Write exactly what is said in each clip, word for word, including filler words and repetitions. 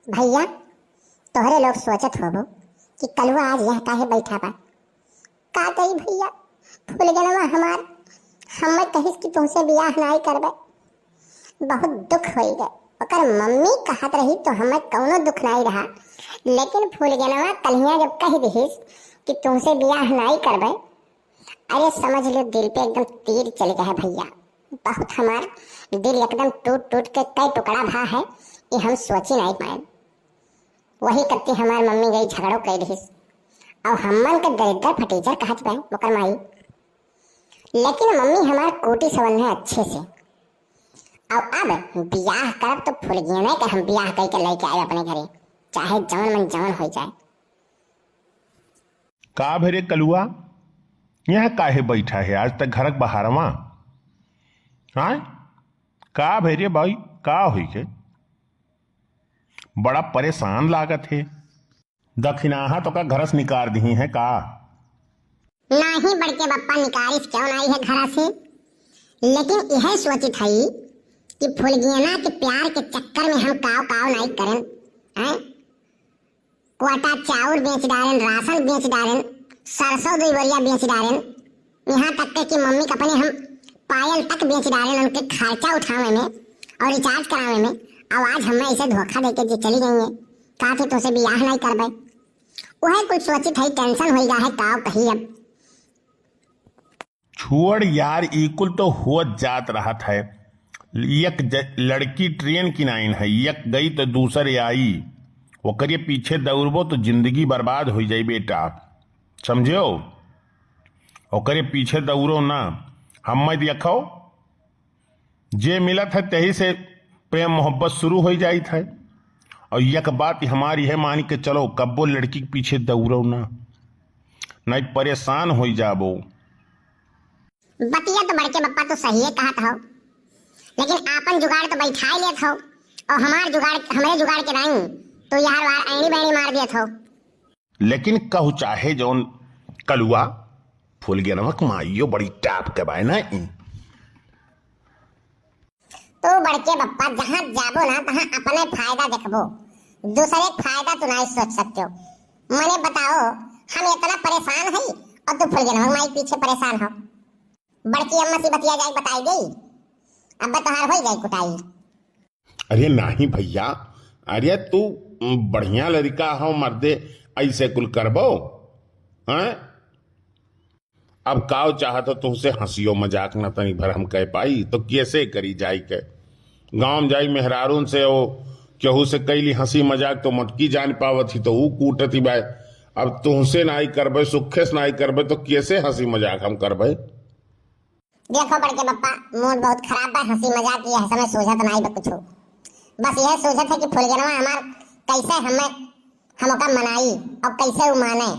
भइया, तोहरे लोग सोचत होबो कि कलुआ आज यहाँ काहे बैठा बा। का कही भइया, फुलगेनवा हमार हमें कहिस कि तुमसे बियाह नाई करबे। बहुत दुख होई गए। ओकर मम्मी कहत रही तो हमें कौनो दुख नाई रहा, लेकिन फुलगेनवा कल्हिया जब कह दिहिस कि तुमसे बियाह नाई करबे, अरे समझ लो दिल पे एकदम तीर चल गया है भइया। बहुत हमार दिल एकदम टूट टूट के कई टुकड़ा भा है, ये हम सोची नाई पाए। वही कत्ती हमार मम्मी गई झगड़ो कर दिहिस। और हमन के दरिद्र फटीचर कहत बा ओकर माई। लेकिन मम्मी हमार कूटी सवन्न है अच्छे से। और अब बियाह करब तो फुलगेने के हम बियाह करके लेके आए अपने घरे, चाहे जवन मन जवन हो जाए। का भे रे कलुआ, यहाँ काहे बैठा है आज तक घरक बहारवा? हाँ, का भे रे भाई, का होई के? बड़ा परेशान लागत है। दखिनाहा तो का घरस निकार दिही है का? नाही बड़के बप्पा, निकारिस क्यों नाही है घरा से, लेकिन यह सोचित हई कि फुलगियना के प्यार के चक्कर में हम काव काव नाही करन, हैं? कोटा चाउर बेच डारेन, राशन बेच डारेन, सरसों दुई बोरिया बेच डारेन, यहाँ तक के कि मम्मी के अपने हम पायल तक बेच डारेन, उनके खर्चा उठावे में और रिचार्ज करावे में। अब आज हमें ऐसे धोखा देके जे चली गई है, कहा थी तुमसे बियाह नहीं करबे, वह कुछ सोचित है, टेंशन होई गा है, काव कही अब। छोड़ यार, ई कुल तो होत जात रहत है। एक ज-, लड़की ट्रेन की नाइन है, एक गई तो दूसर आई। ओकरे पीछे दौड़बो तो जिंदगी बर्बाद हो जाई बेटा, समझो? ओकरे पीछे दौड़ो ना। हमें देखो, जे मिलत है तही से प्रेम मोहब्बत शुरू हो जाइत है। और एक बात हमारी है, मान के चलो, कब्बो लड़की के पीछे दौड़ो ना, नहीं परेशान हो जाबो। बतिया तो बड़के बप्पा तो सही है कहत हो, लेकिन आपन जुगाड़ तो बैठाए लेत हो, और हमार जुगाड़, हमरे जुगाड़ के नहीं, तो यार वार ऐनी बैनी मार देत हो। लेकिन कहू चाहे जौन कलुआ, फुलगेनवा के माइयो बड़ी टाप के बाय ना ई। तू बड़के बप्पा जहाँ जाबो ना, तहाँ अपने फायदा देखबो, दूसरे के फायदा तू नहीं सोच सकते हो। मने बताओ, हम इतना परेशान हई और तू फुलगेनवा के माई पीछे परेशान हो। बड़की अम्मा से बतिया जाए बताई गई, अब तोहार होई जाए कुटाई। अरे नाही भैया, अरे तू बढ़िया लड़का हो मर्दे, ऐसे कुल करबो, हैं? अब काव चाहत हो तुमसे हंसियो मजाक न तनी भर हम कह पाई, तो कैसे करी जाई के? गाँव में जाई मेहरारून से, ओ केहू से कैली हंसी मजाक तो मटकी जान पावत ही, तो ऊ कूटत ही बाय। अब तुमसे नाई करबे, सुखे से नाई करबे, तो कैसे हंसी मजाक हम करबे? देखो बड़के बप्पा, मूड बहुत खराब बा, हंसी मजाक यह समय सूझत नाई बा कुछो। बस यह सूझत है कि फुलगेनवा हमार कैसे हमें, हमका मनाई और कैसे उ माने,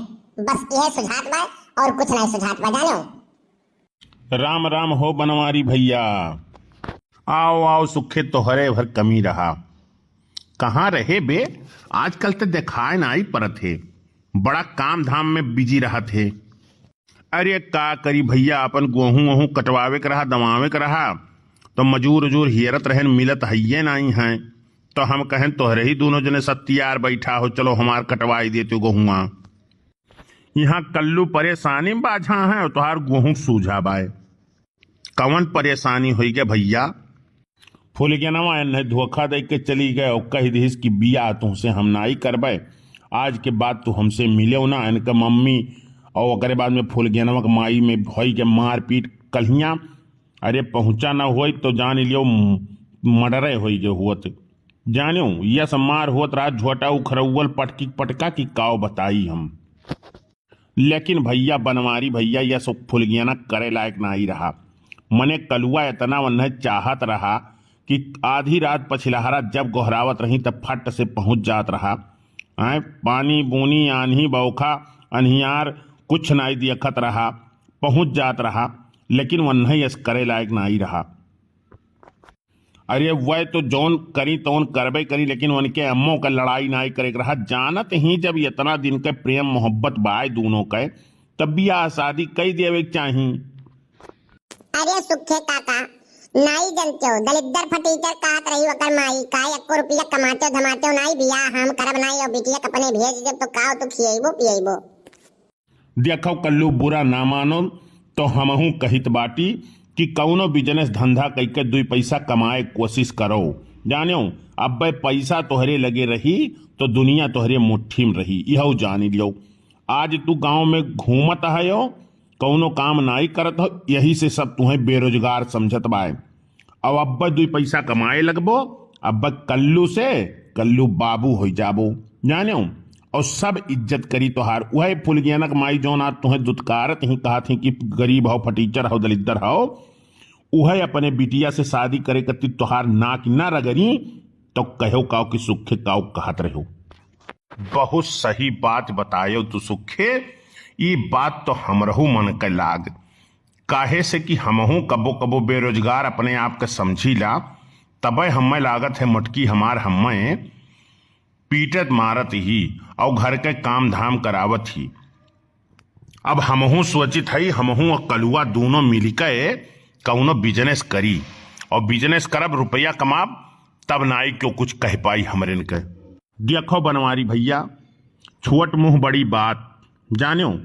बस यह सुझात बा और कुछ नहीं सुझात बा, जानो। राम राम हो बनवारी भैया, आओ आओ सुखे तोहरे भर कमी रहा। कहाँ रहे बे, आजकल तो देखाए नाई परत है, बड़ा काम धाम में बिजी रहत है। अरे का करी भैया, अपन गोहूँ वोहूँ कटवावे के रहा, दवावे के रहा, तो मजूर उजूर हियरत रहेन, मिलत हइये नाई हैं। तो हम कहेन तोहरे ही दोनों जने सत्तियार बैठा हो, चलो हमार कटवाई देते गोहुआ। यहाँ कल्लू परेशानी में बाझा है और तोहार गोहूँ सूझा बाय। कवन परेशानी होई गे भैया? फुलगेनवा एन्हे धोखा दे के चली गए और कह दिहिस कि बियाह तुमसे हम नाई करबे, आज के बाद तू हमसे मिलेव ना। इनके मम्मी और ओकरे बाद में फुलगेनवा के माई में भई के मारपीट कल्हिया। अरे पहुँचा ना होई तो जान लियो म-, मर्डरे होई गे होत। जानियो, यस मार होत रहा झोटा उखरौवल पटकी पटका की काव बताई हम। लेकिन भैया बनवारी भैया, यह सब फुलगियाना करे लायक नाई रहा। मने कलुआ इतना वन्हे चाहत रहा कि आधी रात पछिलहरा जब गोहरावत रही तब फट से पहुँच जात रहा। आए पानी बूनी आन्ही बौखा अन्हियार कुछ नाई दियखत रहा, पहुँच जात रहा, लेकिन वन्हे यस करे लायक नाई रहा। अरे वह तो जौन करी तौन करबे करी, लेकिन उनके अम्मो का लड़ाई नाई करे के रहा। जानत ही जब इतना दिन के प्रेम मोहब्बत बाय दोनों के, तब बियाह शादी कई देवे के चाही। अरे सुखे काका, नाई जनत्यो, दलिद्दर फटीचर कहत रही ओकर माई, "काहे एक्को रुपया कमात्यो धमात्यो नाई, बियाह हम करब नाई, और बिटिया के अपने भेज देब तो काव तू खियैबो पियैबो?" देखो कल्लू, बुरा ना मानो तो हमहू कहित बाटी कि कौनो business धंधा कइके दुई पैसा कमाए कोशिश करो। जान्यो, अब्बे पैसा तोहरे लगे रही तो दुनिया तोहरे मुट्ठी में रही, इहौ जानी लियो। आज तू गाँव में घूमत हयो, कौनो काम नाई करत हो, यही से सब तुहें बेरोजगार समझत बाए। अब अब्बे दुई पैसा कमाए लगबो, अब्बे कल्लू से कल्लू बाबू होई जाबो, जान्यो। और सब इज्जत करी तोहार। उहे फुलगियाना के माई जौन आज तुहें दुत्कारत ही, कहत ही कि गरीब हौ, फटीचर हौ, दलिद्दर हौ, उहे अपने बिटिया से शादी करे कत्ती तोहार नाक ना रगरी, तो कहो काव कि सुखे काव कहत रहो। बहुत सही बात बतायो तू सुखे, ई बात तो हमरहू मन के लाग। काहे से कि हमहू कबो कबो बेरोजगार अपने आप के समझीला, तबे हम्मे लागत है मोटकी हमार हम्मे पीटत मारत ही और घर के काम धाम करावत ही। अब हमहू सोचित हई, हमहू और कलुआ दूनो मिलिके कौनो business करी, और business करब, रुपया कमाब, तब नाई क्यों कुछ कह पाई हमरेन के। देखो बनवारी भैया, छोट मुँह बड़ी बात, जान्यो,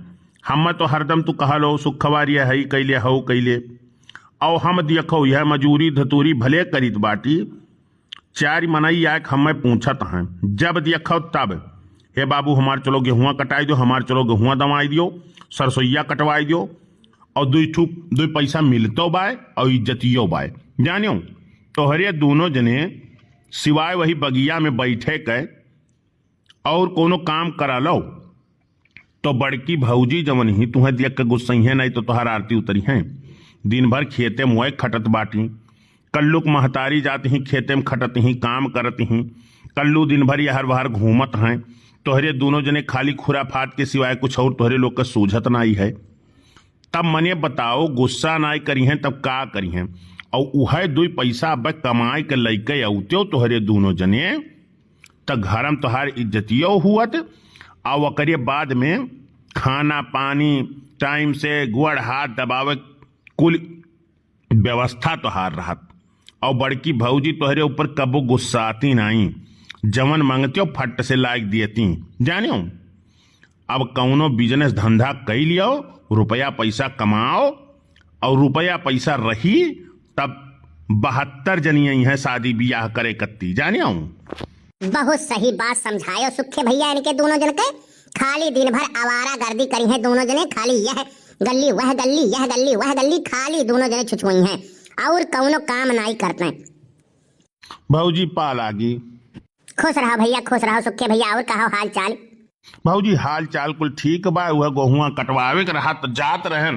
हम्मे तो हरदम तू कहलो सुखवारी हई कैले, हौ कैले, और हम देखो यह मजूरी धतूरी भले करीत बाटी, चार मनई आए के हम्मे पूछत हैं, जब देखो तब, "हे बाबू, हमार चलो गेहुआ कटाई दियो, हमार चलो गेहुआ दवाई दियो, सरसोईया कटवाई दियो," और दुई ठू, दुई पैसा मिलतो बाय और इज्जतियो बाय। जान्यो, तोहरे दूनो जने सिवाय वही बगिया में बैठे के और कौनो काम करा लो, तो बड़की भौजी जवन ही तुहें देख के गुस्सइहें, नाई तो तोहार आरती उतरिहें। दिन भर खेते में वह खटत बाटी, कल्लू के महतारी जात ही खेते में खटत ही, काम करत ही, कल्लू दिन भर यहर वहर घूमत हैं। तोहरे दूनो जने खाली खुराफात के सिवाय कुछ और तोहरे लोग के सूझत नाई है। तब मने बताओ, गुस्सा नाई करिहें तब का करिहें? और उहे दुई पैसा अब कमाए के लइके अउत्यो तोहरे दूनो जने, त घर में तोहार इज्जतियो हुअत, और ओकरे बाद में खाना पानी time से गोड़ हाथ दबावे कुल व्यवस्था तोहार रहत। और बड़की भौजी तोहरे ऊपर कबो गुस्साती नाई, जवन मांगत्यो फट से लाइक दियती। जान्यो, अब कौनो business धंधा कई लियो, रुपया पैसा कमाओ, और रुपया पैसा रही तब बहत्तर जनी अइहें शादी बियाह करे कत्ती। जान्यो, बहुत सही बात समझायो सुखे भैया इनके दूनो जन के। खाली दिन भर आवारा गर्दी करिहें दूनो जने, खाली यह गल्ली वह गल्ली, यह गल्ली वह गल्ली, खाली दूनो जने छुछुइहें और कौनो काम नाई करते। भौजी पा लागी। खुश रहो भैया, खुश रहो सुखे भैया। और कहो हाल चाल? भौजी हाल चाल कुल ठीक बा, उहे गोहुआ कटवावे के रहा त जात रहेन,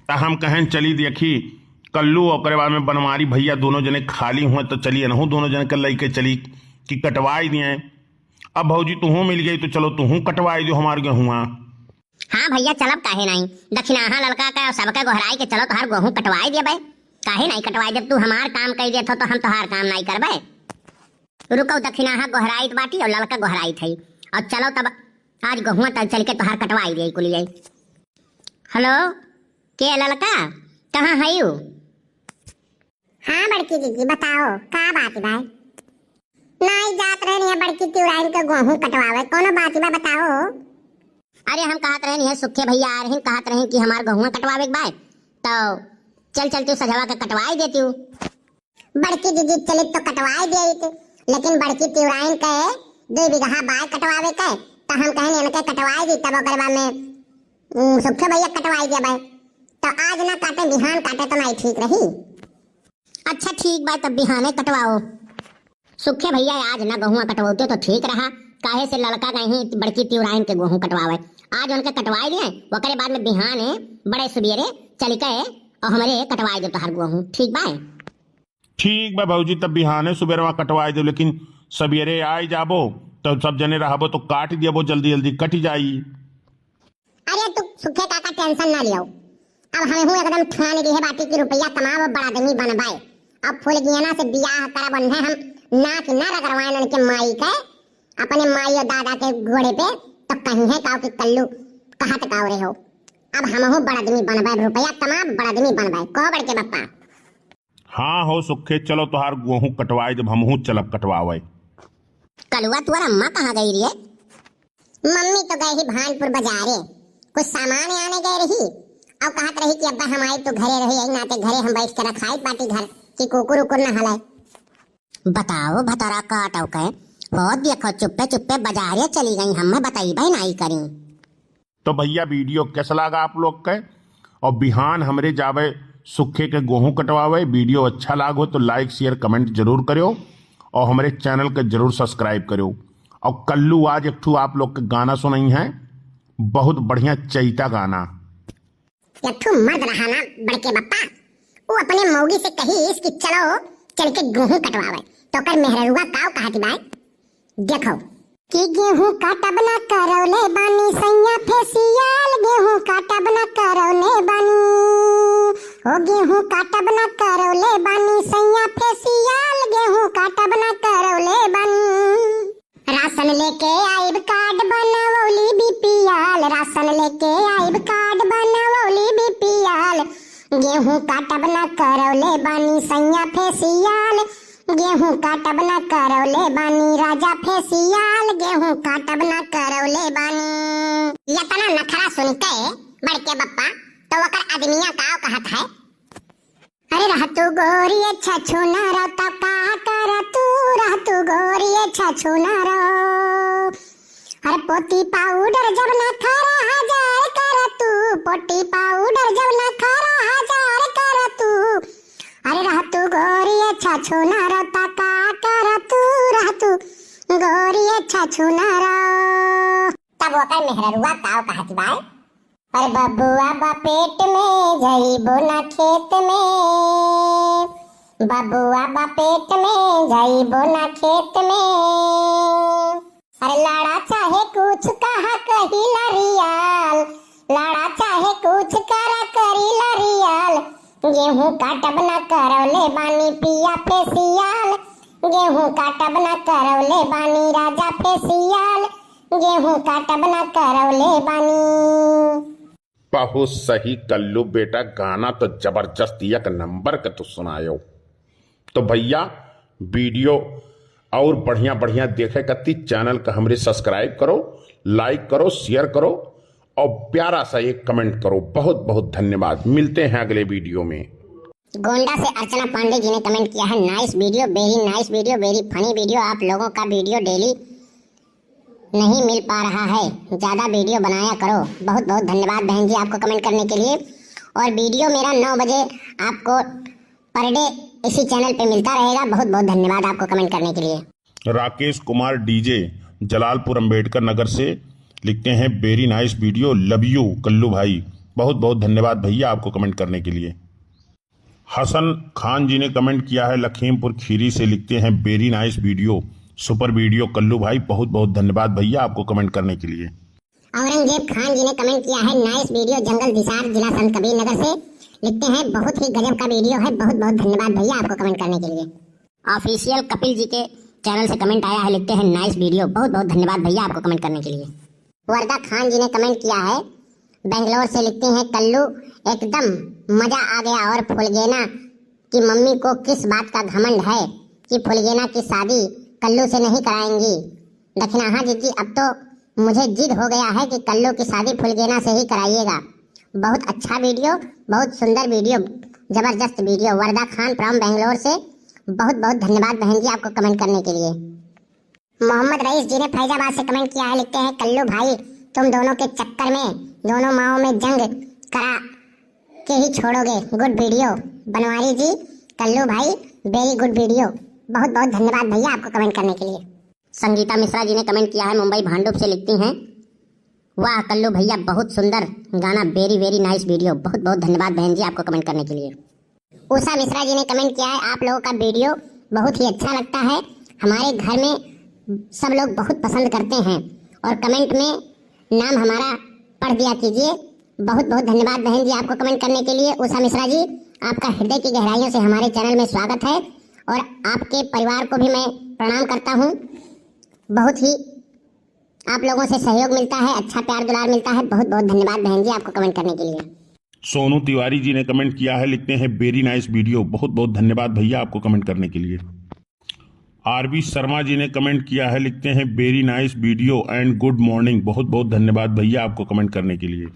त हम कहेन चली देखी कल्लू, ओकरे बाद में बनवारी भैया दूनो जने खाली हुए त चली एनहू दूनो जने के लइके चली कि कटवाई दिए। अब भौजी तुहू मिल गई तो चलो तुहू कटवाई दो हमार गेहुआ। हाँ भैया, चलब काहे नाई, दखिनाहा ललका का सबके गोहराई के चलो तोहार गोहूँ कटवाई देबे। काहे नाई कटवाई देब, तू हमार काम कई देत हो तो हम तोहार काम नाई करबे। रुको, दखिनाहा गोहराइत बाटी और ललका गोहराइत है, और चलो तब आज गोहुआ तल चल के तोहार कटवाई दे कुलिये। हेलो, के ललका, कहाँ हयू? हाँ बड़की दीदी, बताओ का बात बा? नाई जात रहे नहीं बड़की तिवराइन के गोहूँ कटवावे, कोनो बात बा बताओ। अरे हम कहत रहे नहीं सुखे भैया आ रहे, कहत रहे कि हमार गोहुआ कटवावे के बा, तो चल चल तू सझवा के कटवाई देती हूँ। बड़की दीदी चलित तो कटवाई देइत, लेकिन बड़की तिवराइन के दुई बीघा बाय कटवावे के, तो हम कहन इनके कटवाई दी, तब ओकर बाद में, उम, सुखे भैया कटवाई देबे। तो आज ना काटे, बिहान काटे तो नाई ठीक रही। अच्छा ठीक बा, तब बिहाने कटवाओ। सुखे भैया आज ना गोहुआ कटवौते तो ठीक रहा, काहे से ललका गए ही बड़की तिवराइन के गोहूँ कटवावे। आज उनके कटवाई दिए, ओकरे बाद में बिहाने बड़े सुबेरे चल के और हमरे कटवाई दे तोहार गोहूँ, ठीक बा? ठीक बा भौजी, तब बिहाने सुबेरवा कटवाई देब, लेकिन सबेरे आइ जाबो, तब सब जने रहबो, तो काटि देबो, जल्दी जल्दी कटि जाई। अरे तू सुखे काका tension ना लियो, अब हमहू एकदम ठान लिहे बाटी कि रुपया कमाब, बड़ आदमी बनबे। अब फुलगियाना से बियाह करब, उन्हें हम नाक ना रगड़वाएन उनके माई के, अपने माई और दादा के गोड़े पे, तो कहिहें काव कि कल्लू कहत काव रहे हो। अब हमहू बड़ आदमी बनबे, रुपया कमाब, बड़ आदमी बनबे। कहो बड़के बप्पा। हाँ हो सुखे, चलो तोहार गोहूँ कटवाए, जब हमहूँ चलब कटवावे। कलुआ, तोर अम्मा कहाँ गई रे? मम्मी तो गए ही भानपुर बाजारे, कुछ सामान आने गए रही, और कहत रही कि अब्बा हम आई तो घरे रही, यही नाते घरे हम बैठ के रखाई पाटी घर कि कुकुर उकुर न हले। बताओ भतरा काटव के, हो देखो चुप्पे चुप्पे बाजारे चली गई, हमें बताइबे नाई करी। तो भैया वीडियो कैसा लगा आप लोग के? और बिहान हमरे जावे सुखे के गोहूँ कटवावे। वीडियो अच्छा लागो तो like share comment जरूर करो और हमरे चैनल के जरूर subscribe करो। और कल्लू आज एक ठू आप लोग के गाना सुनाई है, बहुत बढ़िया चैता गाना। एक ठू मर्द रहा ना बड़के बप्पा, वो अपने मौगी से कही इसकी चलो चल के गोहूँ कटवावे, तो कर मेहररुआ काव कहती बाय। देखो। कि गेहूं काटब ना करौले बानी सैया फेसियाल, गेहूं काटब ना करौले बानी। हो गेहूं काटब ना करौले बानी सैया फेसियाल, गेहूं काटब ना करौले बानी। राशन लेके आइब कार्ड बनवली बीपीएल, राशन लेके आइब कार्ड बनवली बीपीएल। गेहूं काटब ना करौले बानी सैया फेसियाल, गेहूं काटब ना करौले बानी राजा फेसियाल, गेहूं काटब ना करौले बानी। यतना नखरा सुन के बड़के बप्पा तो ओकर आदमिया काव कहत है। अरे रहतू गोरिये छछुनर त का करतू, रहतू गोरिये छछुनर। अरे पोती पाउडर जब ना खरा हजार करतू, पोती पाउडर जब ना खरा हजार करतू। अरे रहतू गोरिये छछुनर त का करतू, रहतू गोरिये छछुनर। तब ओकर मेहररुआ काव कहत बाय। अरे बबुआ बा पेट में, जइबो ना खेत में। बबुआ बा पेट में, जइबो ना खेत में। अरे लड़ा चाहे कुछ कहा कही लरियाल, लड़ा चाहे कुछ करा करी लरियाल। गेहूं काटब ना करौले बानी पिया फेसियाल, गेहूं काटब ना करौले बानी राजा फेसियाल, गेहूं काटब ना करौले बानी। बहुत सही कल्लू बेटा, गाना तो जबरदस्त एक नंबर के तू सुनायो। तो भैया वीडियो और बढ़िया बढ़िया देखे कत्ती चैनल का हमरे subscribe करो, like करो, share करो और प्यारा सा एक comment करो। बहुत बहुत धन्यवाद, मिलते हैं अगले वीडियो में। गोंडा से अर्चना पांडे जी ने comment किया है, nice video, very nice video, very funny video। आप लोगों का video daily नहीं मिल पा रहा है, ज़्यादा video बनाया करो। बहुत बहुत धन्यवाद बहन जी आपको comment करने के लिए। और video मेरा नौ बजे आपको per day इसी चैनल पे मिलता रहेगा। बहुत बहुत धन्यवाद आपको comment करने के लिए। राकेश कुमार डीजे जलालपुर अंबेडकर नगर से लिखते हैं, very nice video, love you कल्लू भाई। बहुत बहुत धन्यवाद भैया आपको comment करने के लिए। हसन खान जी ने comment किया है लखीमपुर खीरी से, लिखते हैं, very nice video, super video कल्लू भाई। बहुत बहुत धन्यवाद भैया आपको comment करने के लिए। औरंगजेब खान जी ने comment किया है, nice video, जंगल दिसार, जिला संत कबीर नगर से, लिखते हैं, बहुत ही गजब का video है। बहुत बहुत धन्यवाद भैया आपको comment करने के लिए। Official कपिल जी के चैनल से comment आया है, लिखते हैं, nice video। बहुत बहुत धन्यवाद भैया आपको comment करने के लिए। वर्दा खान जी ने comment किया है बेंगलोर से, लिखते हैं, कल्लू एकदम मजा आ गया। और फुलगेना की मम्मी को किस बात का घमंड है कि फुलगेना की शादी कल्लू से नहीं कराएंगी? दखिनाहा जीजी, अब तो मुझे जिद हो गया है कि कल्लू की शादी फुलगेना से ही कराइएगा। बहुत अच्छा video, बहुत सुंदर video, जबरदस्त video। वर्दा खान from बेंगलोर से बहुत बहुत धन्यवाद बहन जी आपको comment करने के लिए। मोहम्मद रईस जी ने फैजाबाद से comment किया है, लिखते हैं, कल्लू भाई तुम दोनों के चक्कर में दोनों माओं में जंग करा के ही छोड़ोगे। Good video बनवारी जी, कल्लू भाई, very good video। बहुत बहुत धन्यवाद भैया आपको comment करने के लिए। संगीता मिश्रा जी ने comment किया है मुंबई भांडुप से, लिखती हैं, वाह कल्लू भैया बहुत सुंदर गाना, very very nice video। बहुत बहुत धन्यवाद बहन जी आपको comment करने के लिए। उषा मिश्रा जी ने comment किया है, आप लोगों का video बहुत ही अच्छा लगता है, हमारे घर में सब लोग बहुत पसंद करते हैं और comment में नाम हमारा पढ़ दिया कीजिए। बहुत बहुत धन्यवाद बहन जी आपको comment करने के लिए। उषा मिश्रा जी, आपका हृदय की गहराइयों से हमारे चैनल में स्वागत है और आपके परिवार को भी मैं प्रणाम करता हूँ। बहुत ही आप लोगों से सहयोग मिलता है, अच्छा प्यार दुलार मिलता है। बहुत बहुत धन्यवाद बहन जी आपको comment करने के लिए। सोनू तिवारी जी ने कमेंट किया है, लिखते हैं, "Very nice video।" बहुत बहुत धन्यवाद भैया आपको कमेंट करने के लिए। आरबी शर्मा जी ने कमेंट किया है, लिखते हैं, "Very nice video and good morning।" बहुत बहुत धन्यवाद भैया आपको कमेंट करने के लिए।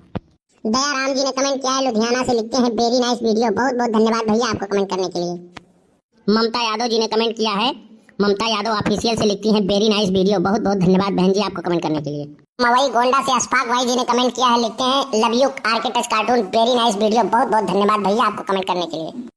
दयाराम जी ने कमेंट किया है लुधियाना से, लिखते हैं, "Very nice video।" बहुत बहुत धन्यवाद भैया आपको कमेंट करने के लिए। ममता यादव जी ने कमेंट किया है, ममता यादव ऑफिशियल से लिखती हैं, "Very nice video।" बहुत बहुत धन्यवाद बहन जी आपको कमेंट करने के लिए। मवई गोंडा से अशफाक भाई जी ने कमेंट किया है, लिखते हैं, "Love you R K Touch cartoon, very nice video।" बहुत बहुत धन्यवाद भैया आपको कमेंट करने के लिए।